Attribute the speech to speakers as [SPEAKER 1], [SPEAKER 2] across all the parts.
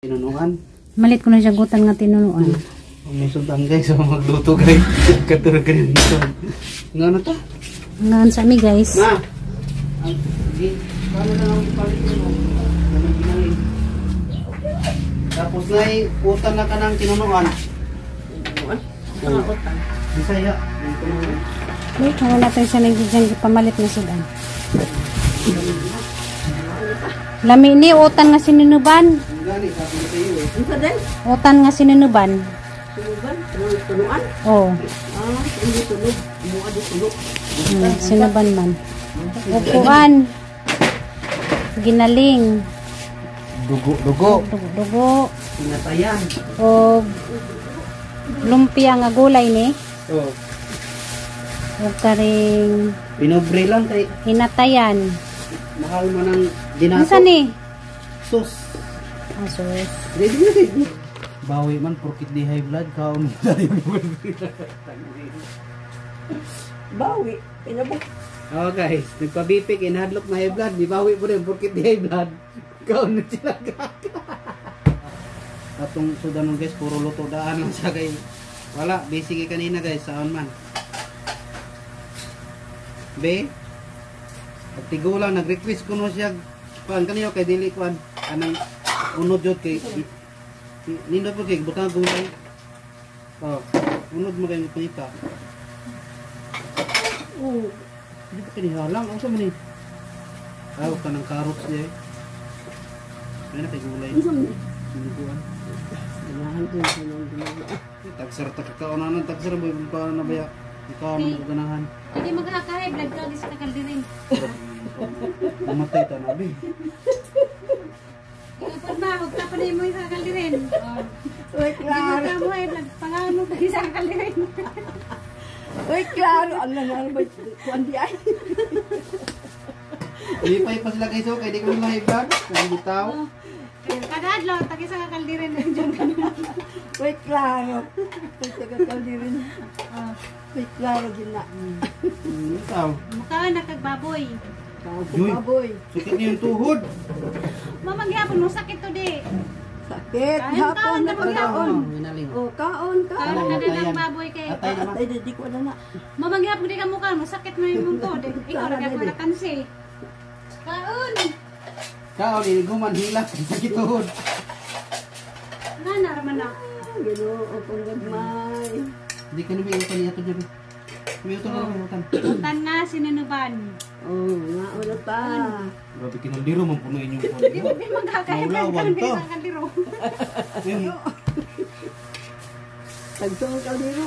[SPEAKER 1] Tinunuan.
[SPEAKER 2] Malit ko na siya gutan nga tinunuan.
[SPEAKER 1] Ang may sudan guys, so magluto guys. Katulad ka rin dito. Nga ano to?
[SPEAKER 2] Ngaan sa mi guys.
[SPEAKER 1] Ma! Ang, di, paano na lang ipalit mo? Ganun ginaling. Tapos na utan na ka ng tinunuan.
[SPEAKER 3] Tinunuan? Ano utan?
[SPEAKER 1] Bisaya.
[SPEAKER 2] Wait, wala tayo siya nagdidyang pamalit na sudan. Lami ni utan nga sinunuban.
[SPEAKER 1] Gani, sabi ko sa iyo eh.
[SPEAKER 3] Ano din?
[SPEAKER 2] Utan nga sinunuban.
[SPEAKER 3] Sinuban? Tunuan?
[SPEAKER 2] Oo.
[SPEAKER 3] Ah, hindi sunog. Mua di sunog.
[SPEAKER 2] Sinuban man. Upuan. Ginaling.
[SPEAKER 1] Dugo, dugo.
[SPEAKER 2] Dugo.
[SPEAKER 1] Pinatayan.
[SPEAKER 2] O lumpia nga gulay ni.
[SPEAKER 1] Oh.
[SPEAKER 2] O karing
[SPEAKER 1] Pinobre lang kay
[SPEAKER 2] hinatayan.
[SPEAKER 1] Mahal mo ng dinato.
[SPEAKER 2] Unsa ni?
[SPEAKER 1] Sus.
[SPEAKER 2] Ah, sus.
[SPEAKER 1] Di, di, di, di. Bawi man porkit di high blood kaon.
[SPEAKER 3] Bawi. Pinabok.
[SPEAKER 1] Oh guys, nagpabipik inadlok na high blood, di bawi po rin porkit di high blood. Kaon na sila gaga. Atong sudanon guys, puro luto daan lang siya kay wala, busy kay kanina guys, saan man. Be, at tigulang nag-request kuno siya kuan kaniyo kay dili kuan anang unod jud kay nindot po kay butang gulay. Oh, unod mo kay pangita. Oh, di ba kinihalang? Ang sa man ni? Aw, kanang carrots niya eh. Ay na kay gulay.
[SPEAKER 3] Ano man ni?
[SPEAKER 1] Sinuguan.
[SPEAKER 3] Ganahan ko sa nang ginawa.
[SPEAKER 1] Tagsar ta kakaonanan, tagsar mo yung na baya. Ikaw ang ganahan.
[SPEAKER 2] Hindi magkakahay blood ka sa kakaldirin.
[SPEAKER 1] Mamatay ta na abi.
[SPEAKER 2] Ikaw pa huwag ka pa na mo sa kakaldirin.
[SPEAKER 3] Uy,
[SPEAKER 2] Hindi mo
[SPEAKER 3] klaro.
[SPEAKER 2] ka mo ay blood pangalan mo pa sa kakaldirin.
[SPEAKER 3] Uy, klaro. Ano na ano ba? Kuan di ay.
[SPEAKER 1] Lipay pa sila guys, okay, di ko mga high blood. Ang bitaw.
[SPEAKER 2] Kada adlaw tagi sa kakaldirin diyan ka na.
[SPEAKER 3] Uy, klaro. Uy, taga-kaldirin. Uy, klaro din na.
[SPEAKER 1] Bitaw.
[SPEAKER 2] Mukha na kagbaboy.
[SPEAKER 1] Uy.
[SPEAKER 3] Baboy.
[SPEAKER 1] Sakit niya yung tuhod.
[SPEAKER 2] Mamagyapon mo sakit to di.
[SPEAKER 3] Sakit.
[SPEAKER 2] Kain,
[SPEAKER 3] Hapon
[SPEAKER 2] kaon,
[SPEAKER 3] na pagkaon.
[SPEAKER 1] Ginaling.
[SPEAKER 3] Oh, kaon,
[SPEAKER 2] Kaon
[SPEAKER 3] kaon.
[SPEAKER 2] ka na ng baboy kay.
[SPEAKER 1] Atay naman.
[SPEAKER 3] Ay, di ko na na.
[SPEAKER 2] Mamagyapon di ka mukha mo sakit mo yung mong tuhod. Ikaw ra gyapon na kansi. Kaon.
[SPEAKER 1] Kaon, iniguman hilak. Sakit tuhod.
[SPEAKER 2] Nga na raman na.
[SPEAKER 3] Ginoo kong gagmay.
[SPEAKER 1] Hindi ka na may utan niya ito dyan. May utan na may utan.
[SPEAKER 2] Utan nga sinunuban.
[SPEAKER 3] Oh, nga ulo pa.
[SPEAKER 1] Grabe kinaldiro man puno inyong kuwan.
[SPEAKER 2] Di ba magkakahay blood ka
[SPEAKER 1] Maulawan
[SPEAKER 2] di
[SPEAKER 1] to.
[SPEAKER 2] sa kaldero.
[SPEAKER 1] Ayun.
[SPEAKER 3] Tagtong kaldero.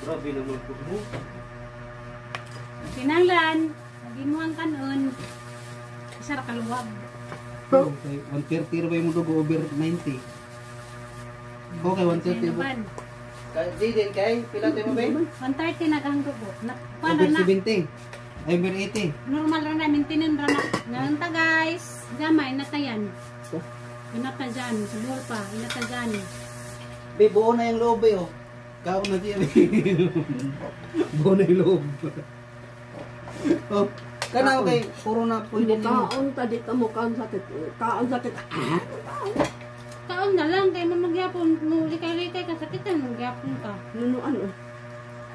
[SPEAKER 1] Grabe naman po mo.
[SPEAKER 2] Kinanglan, lagi mo ang kanon. Isa ra kaluwag.
[SPEAKER 1] Okay, 130 ba yung dugo over 90? Okay, 130 ba?
[SPEAKER 2] Sinuban.
[SPEAKER 1] Kay din kay pila tayo mo ba?
[SPEAKER 2] 130 na kang dugo. Na, paano
[SPEAKER 1] Over
[SPEAKER 2] na?
[SPEAKER 1] 70. Ay, over 80.
[SPEAKER 2] Normal ra na, maintenance ra na. Ngayon ta guys, gamay natayan. Inatajan, subol pa, inatajan.
[SPEAKER 1] Be, buo na yung loob eh, oh. Kaon na siya. Buo na yung loob. Oh, kana okay, puro na pwede na.
[SPEAKER 3] Kaon ta di ta mo kaon sakit. Kaon sakit. Ah,
[SPEAKER 2] Kaon na lang kay mamagyapon mo likay-likay ka sakitan magyapon ka.
[SPEAKER 3] Nuno ano?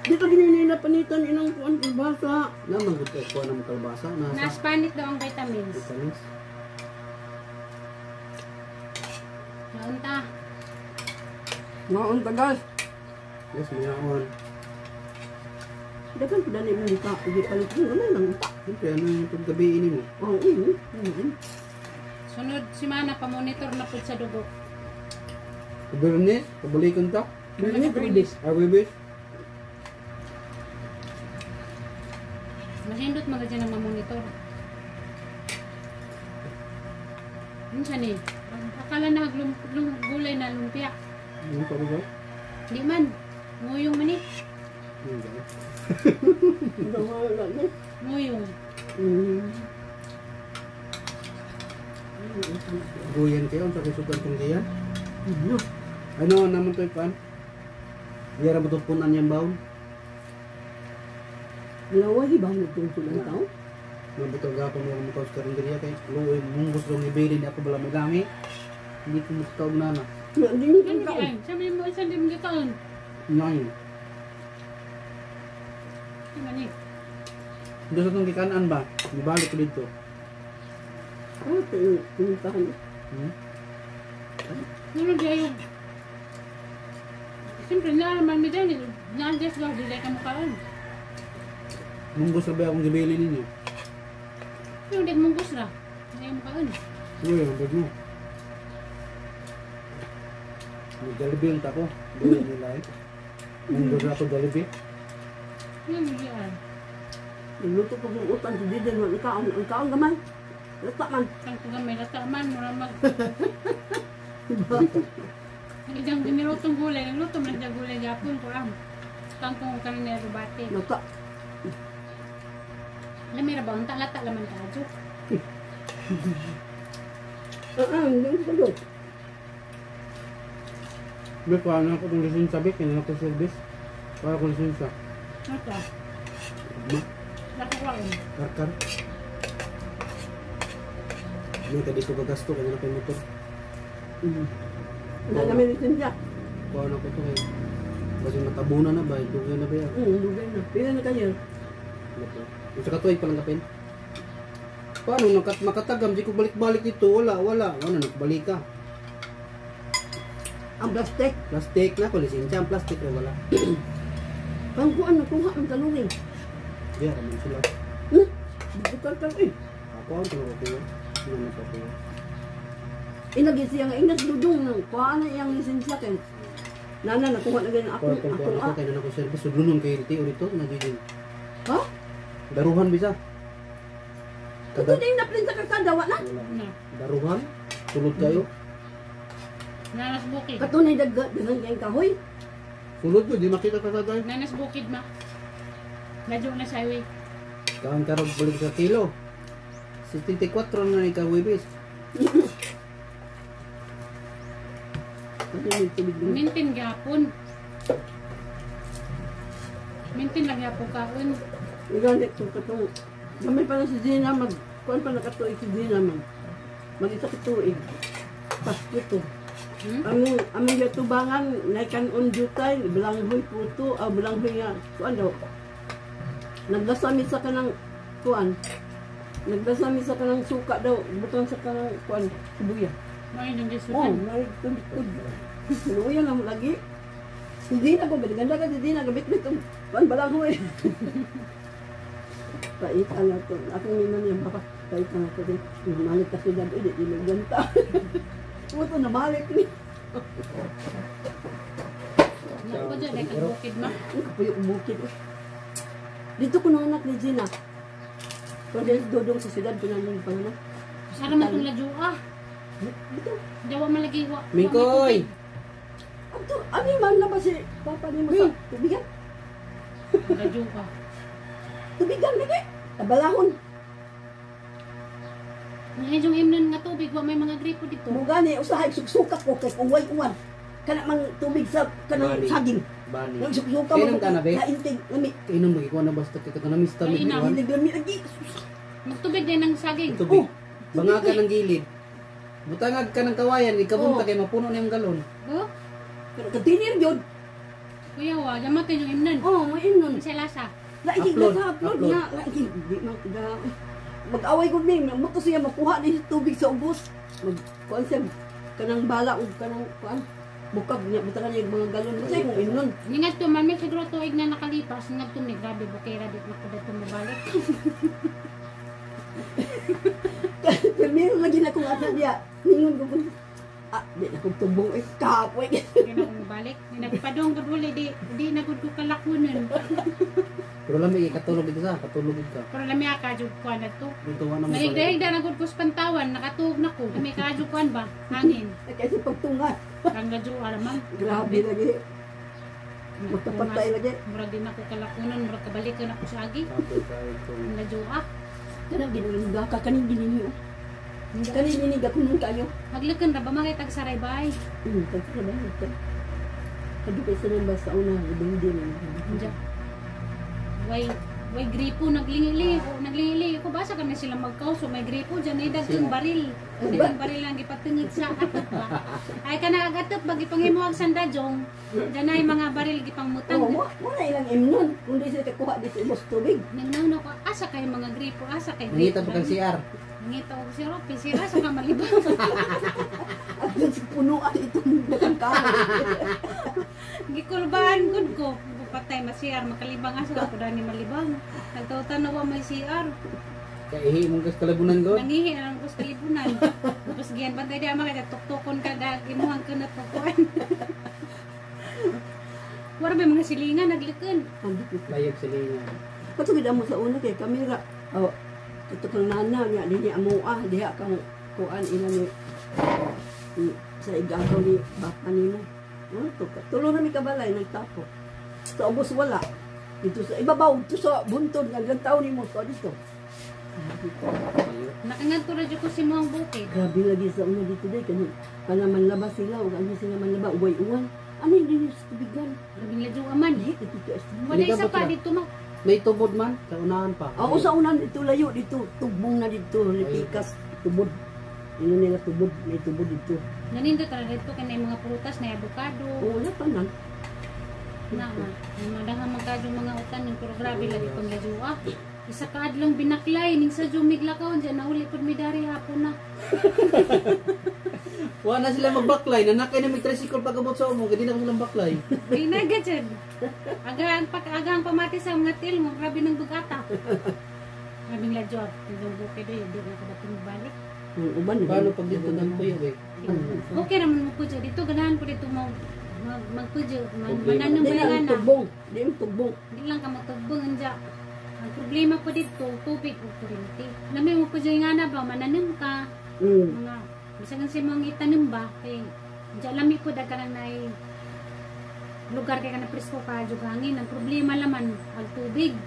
[SPEAKER 3] Dito ginini na panitan inang kuan kalbasa.
[SPEAKER 1] Naman gud kay kuha ng kalbasa nasa
[SPEAKER 2] Naspanit daw ang vitamins.
[SPEAKER 1] vitamins.
[SPEAKER 2] Kaon ta.
[SPEAKER 3] Ngaon ta guys.
[SPEAKER 1] Yes, mayaon.
[SPEAKER 3] Dagan pa dani mo ka di palit mo gamay lang.
[SPEAKER 1] Siyempre, ano yung paggabi ini mo?
[SPEAKER 3] Oh,
[SPEAKER 2] Sunod simana pa monitor na pud sa dugo.
[SPEAKER 1] Kabirnes, kabulikon ta.
[SPEAKER 3] Bibis.
[SPEAKER 1] Ah, bibis.
[SPEAKER 2] Masindot mga dyan ang mamonitor. Ano siya ni? Akala na gulay na lumpia.
[SPEAKER 1] Ano pa ba?
[SPEAKER 2] Di man. Nguyong man eh.
[SPEAKER 1] Hindi.
[SPEAKER 2] Nguyong.
[SPEAKER 1] Guyan kayo, ang sakisugan kong diyan. Ano naman to ipan? Diyara mo punan yung baon.
[SPEAKER 3] Laway ba mo tungkol ang tao?
[SPEAKER 1] Mabutog gapon mo ang mukha sa karinderya kay luoy munggos rong ibili ni ako bala may lami. Hindi ko muktaog na na.
[SPEAKER 3] Hindi niyo
[SPEAKER 2] Ano
[SPEAKER 3] kaon.
[SPEAKER 2] ay? Sabi mo isa di mo gikaon.
[SPEAKER 1] Ngayon.
[SPEAKER 2] Ano ni?
[SPEAKER 1] Doon sa itong gikanan ba? Ibalik ko dito.
[SPEAKER 3] Ah, pinuntahan.
[SPEAKER 1] Hmm?
[SPEAKER 2] Ano di ayo? Siyempre na naman mi dahil na-adjust daw dili ka mukaon.
[SPEAKER 1] Munggos ra ba akong gibili ninyo?
[SPEAKER 2] Yung di mong ra. Hindi mo kaon.
[SPEAKER 1] Uy, ang bag mo. May Jollibee ang tako. Doon nila eh. Munggos ra ako Jollibee.
[SPEAKER 2] Yung di ay.
[SPEAKER 3] Nagluto ko ng utan si Didel, ang kaon, ang kaon gamay. Lata man.
[SPEAKER 2] Kang ko gamay lata man mura mag
[SPEAKER 3] Diba?
[SPEAKER 2] Ang idang ginilutong gulay, nagluto man siya gulay gapon ko am. Kangkong kanin na rubate.
[SPEAKER 3] Lata.
[SPEAKER 2] Lami ra ba unta lata laman ka adyo.
[SPEAKER 3] Ah, hindi ko sagot.
[SPEAKER 1] May kuha na ako itong lisensya ba? Kaya na ako service. Kuha ako lisensya.
[SPEAKER 2] Ano to?
[SPEAKER 1] Ma,
[SPEAKER 2] Nakukuha.
[SPEAKER 1] karkar. Hindi ka dito gagasto kaya na kayo motor.
[SPEAKER 3] Wala namin lisensya.
[SPEAKER 1] Kuha na ko ito kaya. Kasi matabunan na ba? Dugay na ba yan?
[SPEAKER 3] Dugay na. Pila na kayo.
[SPEAKER 1] Yung sa katuig palang kapin. Paano makatagam? Di ko balik-balik dito. Wala, wala. Wala, nagbalik ka.
[SPEAKER 3] Ang plastic.
[SPEAKER 1] Plastic na ko, lisensya. Ang plastic na wala.
[SPEAKER 3] Kang kuan nakuha ang kaluling.
[SPEAKER 1] Di, raman sila.
[SPEAKER 3] Bukal ka eh.
[SPEAKER 1] Ako ang tumakuha. Ano na kuha?
[SPEAKER 3] Inagi siya nga ingat dudong nang kuha na iyang lisensya kay. Nana nakuha na ganyan
[SPEAKER 1] Kuha
[SPEAKER 3] ako
[SPEAKER 1] kung
[SPEAKER 3] ako
[SPEAKER 1] kuha ako
[SPEAKER 3] ah.
[SPEAKER 1] kaya na ako service. Sudlunon kay LTO dito. Nagiging.
[SPEAKER 3] Ha?
[SPEAKER 1] Daruhan bisa.
[SPEAKER 3] Ito na yung naplin sa kakada wa na.
[SPEAKER 1] Wala.
[SPEAKER 2] Na.
[SPEAKER 1] Daruhan? Sulod kayo?
[SPEAKER 2] Nanas bukid.
[SPEAKER 3] Katunay daghan kayong kahoy.
[SPEAKER 1] Sulod ko, di makita ka tagay.
[SPEAKER 2] Nanas bukid ma. Ladyo na sa highway.
[SPEAKER 1] Kaan karog balik sa kilo. 74 na ni ka Webes.
[SPEAKER 3] Ano yung tubig dun?
[SPEAKER 2] Mintin gapon. Mintin lang gyapon kaon.
[SPEAKER 3] Iganit ko katong gamay pa na si Gina mag kuan pa na katuig si Gina man. Mag isa ka tuig. Pasko to.
[SPEAKER 2] Hmm?
[SPEAKER 3] Aming aming gatubangan naikan-on jutay balanghoy puto ah balanghoy nga kuan daw. Naglasami sa kanang kuan. Naglasami sa kanang suka daw, butang sa kanang kuan sibuya.
[SPEAKER 2] May nang
[SPEAKER 3] Oh,
[SPEAKER 2] gisutan.
[SPEAKER 3] may tubig. Luya lang lagi. Hindi na ko ganda ka hindi na gabit-bit ang kuan balanghoy. Paitan na to. Akong nina niya papa, paitan na to din. Namalit ka sila, eh, di maganta. Puto namalik ni.
[SPEAKER 2] Nako dyan, ay kag bukid ma.
[SPEAKER 3] Ang kapuyo bukid. Dito ko nanganak ni Gina. Kung dahil dodong sa siyudad, pinanong panganak.
[SPEAKER 2] Sara man tong ladyo ah.
[SPEAKER 3] Dito.
[SPEAKER 2] Dawa man lagi wa.
[SPEAKER 1] Mingkoy!
[SPEAKER 3] Abto, ano man na ba si papa ni mo sa tubigan?
[SPEAKER 2] Ladyo ka.
[SPEAKER 3] Tubigan lagi. Tabalahon.
[SPEAKER 2] Ngayon yung imnon nga tubig, wa may mga gripo dito.
[SPEAKER 3] Mugani usahay suksuka ko kay uway-uwan. Kana man tubig sa kanang
[SPEAKER 1] Bali.
[SPEAKER 3] saging.
[SPEAKER 1] Bani.
[SPEAKER 3] Nang suksuka
[SPEAKER 1] Kainom ka na, be?
[SPEAKER 3] Naintig lami.
[SPEAKER 1] Kainom magikuha na basta kay katanamis ta
[SPEAKER 2] Ay, ina.
[SPEAKER 1] magikuha.
[SPEAKER 3] Hilig lami lagi.
[SPEAKER 2] Magtubig din ng saging.
[SPEAKER 1] Tubig.
[SPEAKER 3] Oh.
[SPEAKER 1] Bangaga ng gilid. Butangag ka ng kawayan, ikabunta
[SPEAKER 3] Oh.
[SPEAKER 1] kay mapuno na yung galon.
[SPEAKER 2] Oh,
[SPEAKER 3] Pero katinir gyud.
[SPEAKER 2] kuya wa, yamatan yung imnon.
[SPEAKER 3] Oh, may inon.
[SPEAKER 2] Ang lasa.
[SPEAKER 3] Laigi
[SPEAKER 1] Upload,
[SPEAKER 3] na sa upload
[SPEAKER 1] upload.
[SPEAKER 3] nga. Laigi di man da. Mag-away ko ni, muto siya makuha ni tubig sa ubos. Mag kuan siya kanang bala ug kanang kuan bukag niya butangan niya yung mga galon. Kasi kung inon.
[SPEAKER 2] Ningat to man, may siguro tuig na nakalipas, ningat to ni grabe bukira dit na ko dato mabalik.
[SPEAKER 3] Pero meron lagi na kung ata niya. Ningon ko kung ah, di na kong tubong eh, kapoy.
[SPEAKER 2] Di na ko mabalik. Di nagpadong gud wala di di na gud ko kalakunan.
[SPEAKER 1] Pero lami katulog dito sa, katulog ka.
[SPEAKER 2] Pero lami ka jud kuan na to.
[SPEAKER 1] Dito wa na mo.
[SPEAKER 2] Nahigda na gud ko sa pantawan, nakatuog na ko. Lami ka jud kuan ba? Hangin.
[SPEAKER 3] Kasi pagtunga.
[SPEAKER 2] Kang gadyo alaman.
[SPEAKER 3] Grabe lagi. Magkapatay lagi.
[SPEAKER 2] Murag din ako kalakunan, murag kabalikan ako sa agi.
[SPEAKER 1] Kapoy kayo itong
[SPEAKER 2] Ang ladyo ah.
[SPEAKER 3] Kanang ginunuga ka, kaning gininyo. Kaning giniga kunon kayo.
[SPEAKER 2] Haglakan ra ba mga tag saraybay?
[SPEAKER 3] Tagsa ba ito? Kadu kay sa nang basa una, ibang din.
[SPEAKER 2] Diya. Way Way gripo naglingi-lingi ko, naglingi-lingi ko basa kami sila magkauso, may gripo diyan ay daghang baril. Daghang baril lang gipatungod sa atop ba. Ay kana ag atop ba gipanghimo ang sandajong. Diyan ay mga baril gipangmutang.
[SPEAKER 3] Oh, wala ilang imnon. Kung di sila kuha dito ubos tubig.
[SPEAKER 2] Nangnaw ko asa kay mga gripo, asa kay gripo.
[SPEAKER 1] Nangita pa kang CR.
[SPEAKER 2] Nangita og siro, pisira sa kamalibang.
[SPEAKER 3] At dun sa punuan itong dagang kahoy.
[SPEAKER 2] Gikulbaan gud ko. Patay ma-CR, makalibang asa ko dani malibang. Nagtawtan na wa may CR.
[SPEAKER 1] Kaihi mong kas kalabunan god.
[SPEAKER 2] Nangihi ang ko sa kalibunan. Tapos giyan bantay di ama kay tuktukon ka dag imuhang kunat pagkuan. Wala may mga silingan naglikan.
[SPEAKER 1] Layag silingan.
[SPEAKER 3] Katugid amo sa una kay kamera. Oh, kato kang nana niya dinhi amoa diha kang kuan ila ni sa igagaw ni bapa nimo. Ano to? Tulo na mi kabalay nagtapo. Sa ubos wala. Dito sa ibabaw, dito sa buntod nga ilang taon nimo sa dito.
[SPEAKER 2] Nakangadto ra jud ko si Muang Bukid.
[SPEAKER 3] Grabe lagi sa una dito day kani kana manlaba sila ug ano sila manlaba uway-uwan. Ano hindi sa tubigan?
[SPEAKER 2] Labing ladyo aman.
[SPEAKER 3] Di dito sa
[SPEAKER 2] Wala isa pa dito ma.
[SPEAKER 1] May tubod man sa unahan pa.
[SPEAKER 3] Oo, sa unahan dito layo dito tubong na dito lipikas tubod. Ino nila tubod, may tubod dito.
[SPEAKER 2] Nanindot ra dito kay mga prutas na avocado.
[SPEAKER 3] Oo, wala pa na.
[SPEAKER 2] Na, madahang magkadyo mga utan pero grabe lagi pang ladyo ah. Isa ka adlong binaklay ning sa jumig lakaw diyan nahuli pud mi dari hapon na.
[SPEAKER 1] Wa na sila magbaklay, nanakay na may tricycle pag-abot sa umo, kay di na silang baklay.
[SPEAKER 2] Di na gajud. Agahan pa agahan pamati sa mga til mo grabe ng bugata. Grabing ladyo, yung bukid eh, di na ka dapat balik.
[SPEAKER 3] Uban
[SPEAKER 1] Paano pag dito nagpuyo eh?
[SPEAKER 2] Okay raman mo pudyo dito, ganahan po dito mo magpudyo, mananong
[SPEAKER 3] Di lang
[SPEAKER 2] na.
[SPEAKER 3] tugbong, di lang tugbong.
[SPEAKER 2] Di lang ka matugbong anja. Ang problema po dito, tubig o kuryente. Lami mo pudyo nga na ba, mananim ka, mga, bisan sa mga itanim ba, kay dya lami po daga na lugar kay ka na presko ka, jug hangin. Ang problema laman, ang tubig.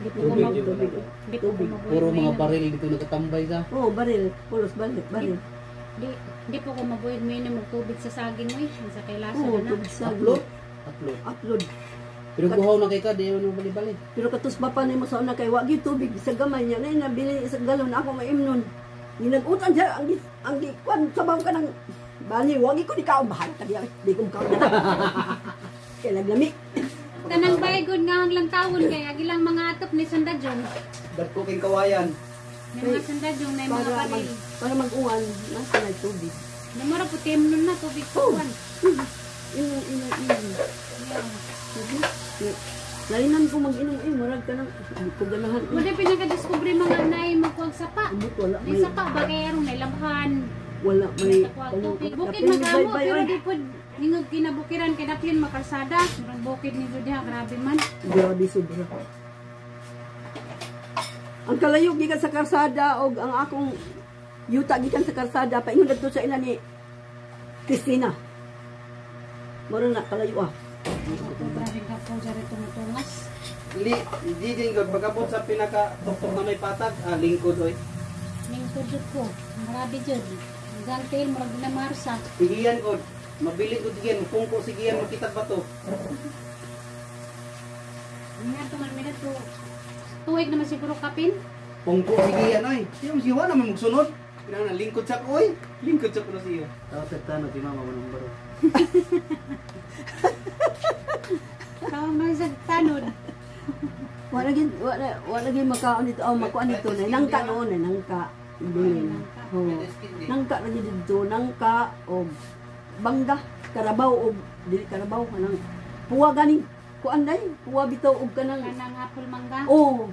[SPEAKER 2] Di po ko
[SPEAKER 1] Tubig,
[SPEAKER 2] di po ko mabuhay.
[SPEAKER 1] Puro mga baril dito nagatambay sa.
[SPEAKER 3] Oo, baril, pulos baril, baril.
[SPEAKER 2] Di po ko mabuhay may na tubig sa saging oy, sa kay lasa
[SPEAKER 3] Oo,
[SPEAKER 2] na.
[SPEAKER 3] tubig sa
[SPEAKER 1] Upload? Upload.
[SPEAKER 3] Upload.
[SPEAKER 1] Pero buhaw na kay ka, di mo bali-bali.
[SPEAKER 3] Pero katos pa pa nimo sa una kay wagi tubig sa gamay niya na nabili sa galon ako maimnon. Ni nag-utan siya ang ang gi kwan sabaw ka ng bani wagi ko di kaon bahal ka diya di ko kaon na. Kay naglami.
[SPEAKER 2] Tanang baygon nga ang lang tawon kay agilang mga atop ni sandajong.
[SPEAKER 1] Dagko kay kawayan.
[SPEAKER 2] May mga sandajong na mga baril.
[SPEAKER 3] Para mag-uwan nasa na tubig.
[SPEAKER 2] Namara po temnon na tubig
[SPEAKER 3] Oh.
[SPEAKER 2] kuwan.
[SPEAKER 3] Inom inom inom. Lalinan ko mag-inom eh murag ka nang di ko ganahan.
[SPEAKER 2] Wala pinaka-discover mga nay magkuwag sapa.
[SPEAKER 3] Amot wala
[SPEAKER 2] May
[SPEAKER 3] may
[SPEAKER 2] sapa ba kay aron may lamhan.
[SPEAKER 3] Wala may
[SPEAKER 2] tubig. Bukid magamo pero di pod ningog kinabukiran kay dapyon makalsada. Murag bukid ni Judea grabe man.
[SPEAKER 3] Grabe sobra. Ang kalayo gikan sa karsada og ang akong yuta gikan sa karsada paingon dadto sa ila ni Christina. Moro na kalayo ah.
[SPEAKER 2] Grabe ka po dyan tumutungas.
[SPEAKER 1] Li, di din god pagabot sa pinaka tuktok na may patag, ah, lingkod oy.
[SPEAKER 2] Lingkod jud ko. Grabe jud. Hanggang tail murag na marsa.
[SPEAKER 1] Sigian god. Mabili ko diyan, mupungko sigian makitag bato.
[SPEAKER 2] Nga to man mi to. Tuig naman siguro kapin.
[SPEAKER 1] Pungko sigian oy. Siya siwa naman magsunod. Kinahanglan lingkod sa ko oy. Lingkod sa ko na siya. Tawag sa tano si mama walang baro.
[SPEAKER 2] Tawag man sa tanod.
[SPEAKER 3] Wala gid wala gid makaon dito. Oh, makuan dito na nangka noon eh nangka. Oh. Nangka lagi dito, nangka og bangga, karabaw og dili karabaw kanang puwa gani kuan day, puwa bitaw og kanang
[SPEAKER 2] kanang apple mangga.
[SPEAKER 3] Oh.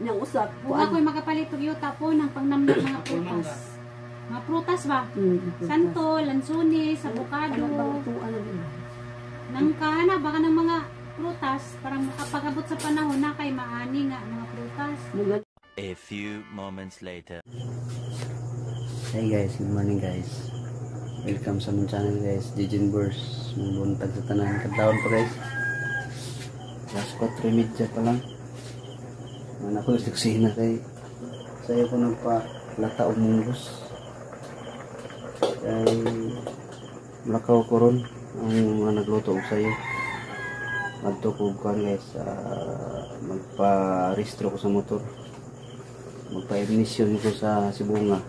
[SPEAKER 3] Nang usa
[SPEAKER 2] Kung ako'y makapalit og yuta po ng pangnamnam mga prutas. Mga prutas ba? Santo, lansones, avocado, nangka na baka ng mga prutas para makapag-abot sa panahon na kay maani nga mga prutas.
[SPEAKER 4] A few moments later.
[SPEAKER 1] Hey guys, good morning guys. Welcome sa among channel guys, Jejin Burst. Mabuntag sa tanan, kadlawon pa guys. Alas 4:30 pa lang. Mana ko sa kusina kay sayo ko nagpalata og munggos. Kay lakaw ko ron ang mga nagluto og sayo. Madto ko kuan guys, magpa-restro ko sa motor. Magpa-ignition ko sa Sibonga.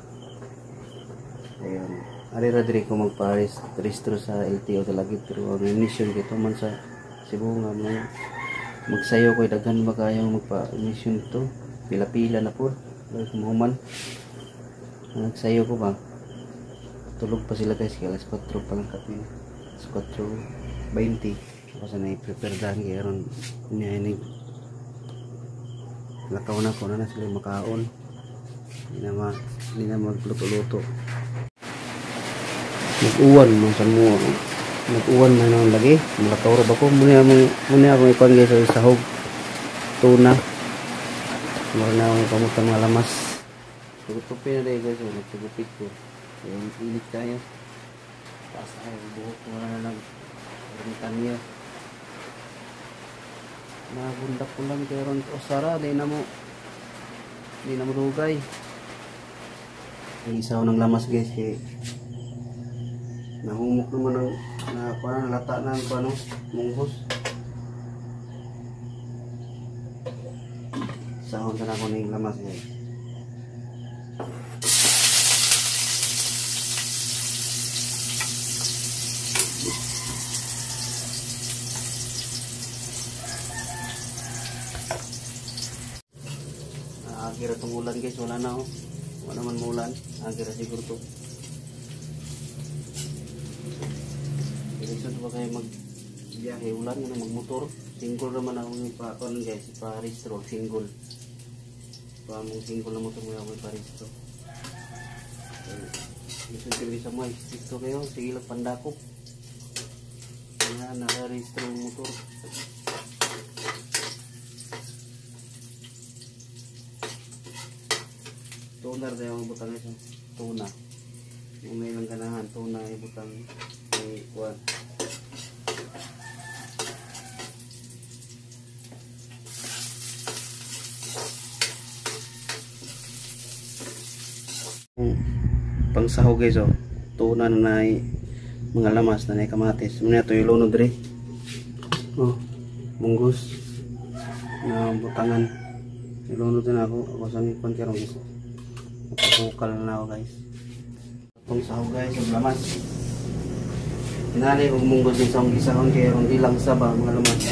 [SPEAKER 1] Ayun. Ari ra diri ko magpa-restro sa LTO Dalagit, pero ang ignition kay tuman sa Sibonga mo. Magsayo ko daghan ba kayo magpa-ignition to? Pila-pila na pod. Like mahuman. Nagsayo ko ba? Tulog pa sila guys, kaya alas 4 pa lang kape. Alas 4:20. Ako sa nai-prepare daan kaya ron niya lakaw na ko na sila makaon. Hindi na magluto-luto. Nag-uwan man sa mo. Nag-uwan man ang lagi. Malakaw ra ba ko? Muna akong ikuan guys sa sahog. Tuna. Mura na akong pamutang mga lamas. Tugutupi na dahil guys. Nagtugupit ko. Yung init tayo. Taas tayo. Buhok ko na lang. Ramitan niya. Nabundak ko lang kay ron osara. Di na mo dugay. Isaw ng lamas guys. Kay nahumok naman ang nalata na ang munggos. Sahon na ako ng lamas guys. Agira itong ulan guys, wala na oh. Wala man mulan. Agira siguro to. Lisod ba kayo magbiyahe ulan nga magmotor? Single naman ako yung pa guys, pa-restro, single. Pa mong single na motor mo ako pa-restro. Lisod kayo sa mga restro kayo, sige lang pandakop. Kaya naka-restro yung motor. Tuna tayo ang butang guys, tuna. Kung may lang ganahan, tuna ibutang may kuwan. Pangsahog guys oh, tuna na mga lamas na kamatis. Muna ito yung lunod rin. Oh, munggos na butangan. Ilunod din ako. Ako sa ngipon karon guys. Magpapukal na ako guys. Pangsahog guys, yung lamas. Inali kong munggos din sa gisahon kaya kung di lang sa ba mga lamas.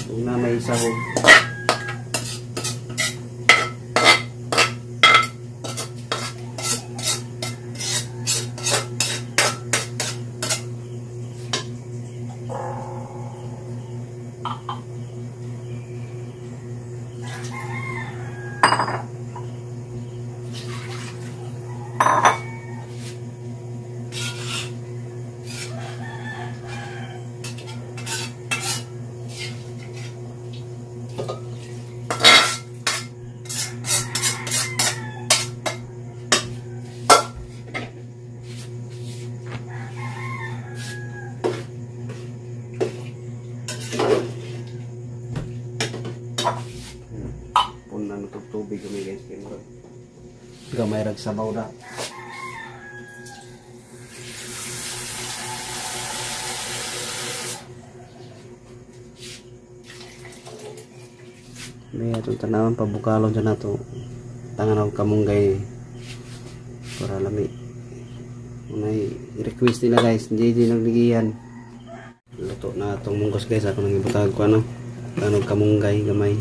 [SPEAKER 1] Kung na may sahog. Tubig kami guys, gamay rag sabaw na. May atong tanawan pabukalon sa nato. Tangan og kamunggay para lami. Unay request nila guys, hindi nagbigian. Luto na atong munggos guys, ako nang ibutag ko ano. Tanog kamunggay gamay.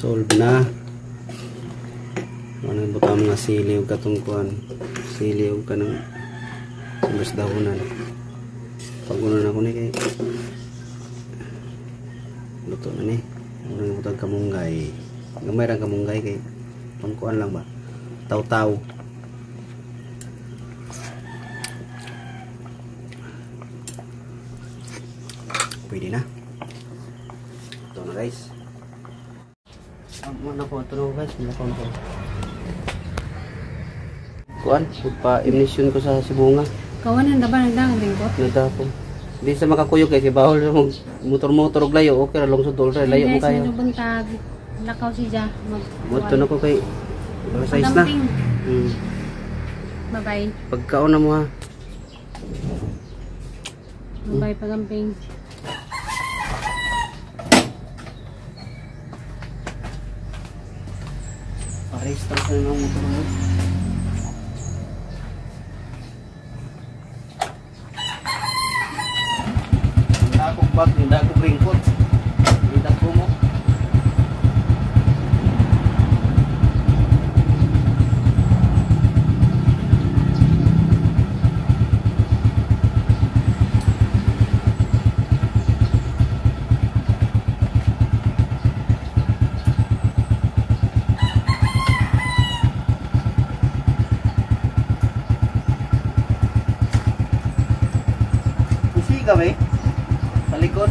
[SPEAKER 1] Solve na. Ano butang mga sili ug katong kuan, sili ug kanang sibuyas dahonan. Pagunan ako ni kay luto na ni. Ano butang kamunggay. Gamay ra kamunggay kay pangkuan lang ba. Taw-taw. Pwede na. Ito na guys. Muna ko ito guys, muna ko. Kuan, pa-ignition ko sa Sibonga.
[SPEAKER 2] Kawanan na ba nagdangan lingkot?
[SPEAKER 1] Nada ko. Di sa makakuyog kay bawol motor-motor og layo, okay ra lungsod ra layo mo kayo.
[SPEAKER 2] Buntag, lakaw siya mag.
[SPEAKER 1] Buto na ko kay alas 6 na. Bye-bye. Pagkaon na mo ha.
[SPEAKER 2] Bye, pagamping.
[SPEAKER 1] Pa-restart na lang motor mo. Hindi akong bag, hindi akong raincoat. Hindi ako mo. Usi kami. Sa likod.